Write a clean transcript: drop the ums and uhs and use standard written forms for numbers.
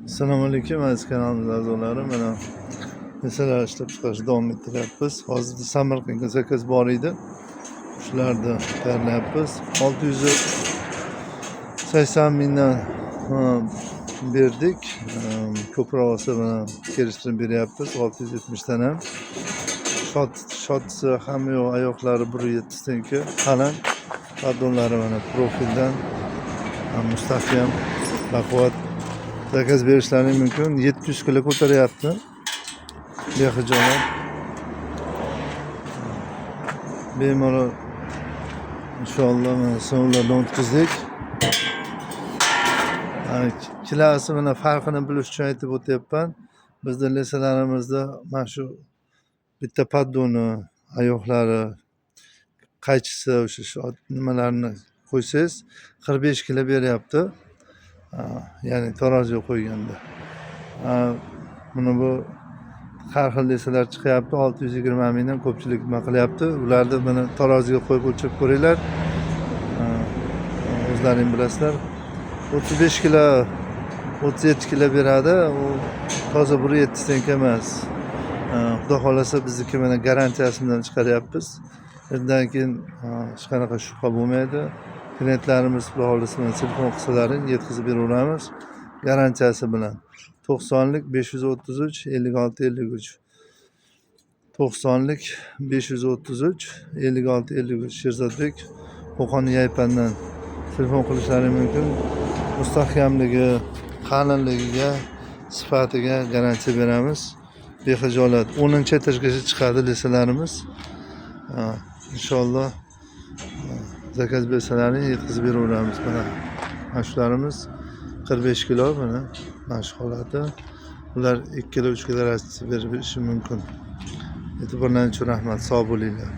Assalomu alaykum, aziz kanalimiz a'zolari. Mana masalar ishlab chiqarishni davom ettiryapmiz. Hozir Samarqandga zakaz bor edi. Shularni tayyorlayapmiz. 680 mingdan berdik. Ko'proq olsa, mana kelishtirib beryapmiz. 670 dan ham. Shotisi hamma yo'q, oyoqlari 1,7 stenka qalin. Poddonlari mana profildan, mustahkam, baquvvat. Zakaz berishlari mumkin. 700 kilo ko'taryapti. Bexijolat. Bemalol, inshaalloh, mana sinovlardan o'tkazdik. Kilasi mana farqini bilish uchun aytib o'tyapman. Bizni lesalarimizda mana shu bitta poddoni, oyoqlari, qaychisi, o'sha shu nimalarni qo'ysangiz, 45 kilo beryapti. Ya'ni taroziga qo'yganda. Buni bu har xil desalar chiqyapti, 620 mingdan ko'pchilik nima qilyapti. Ularni mana taroziga qo'yib o'lchab ko'ringlar. O'zlaring bilasizlar. 35 kilo, 37 kilo beradi. U toza 1,7 stenka emas. Xudo xohlasa, bizniki mana garantiyasi bilan chiqaryapmiz. Undan keyin hech qanaqa shubha bo'lmaydi. Klientlarimiz, xudo xohlasa, mana telefon qilsalaring, yetkazib beraveramiz garantiyasi bilan. 90lik 533 56 53, 90lik 533 56 53. Sherzodbek, Qo'qon Yaypandan telefon qilishlari mumkin. Mustahkamligi, qalinligiga, sifatiga garantiya beramiz. Bexijolat 10 etajgacha chiqadi desalarimiz. Inshaalloh, zakaz bersalaring, yetkazib beraveramiz. Mana shularimiz 45 kilo, mana shu holati. Ular 2 kilo, 3 kilo разница berishi mumkin. E'tiborlaring uchun rahmat. Sog' bo'linglar.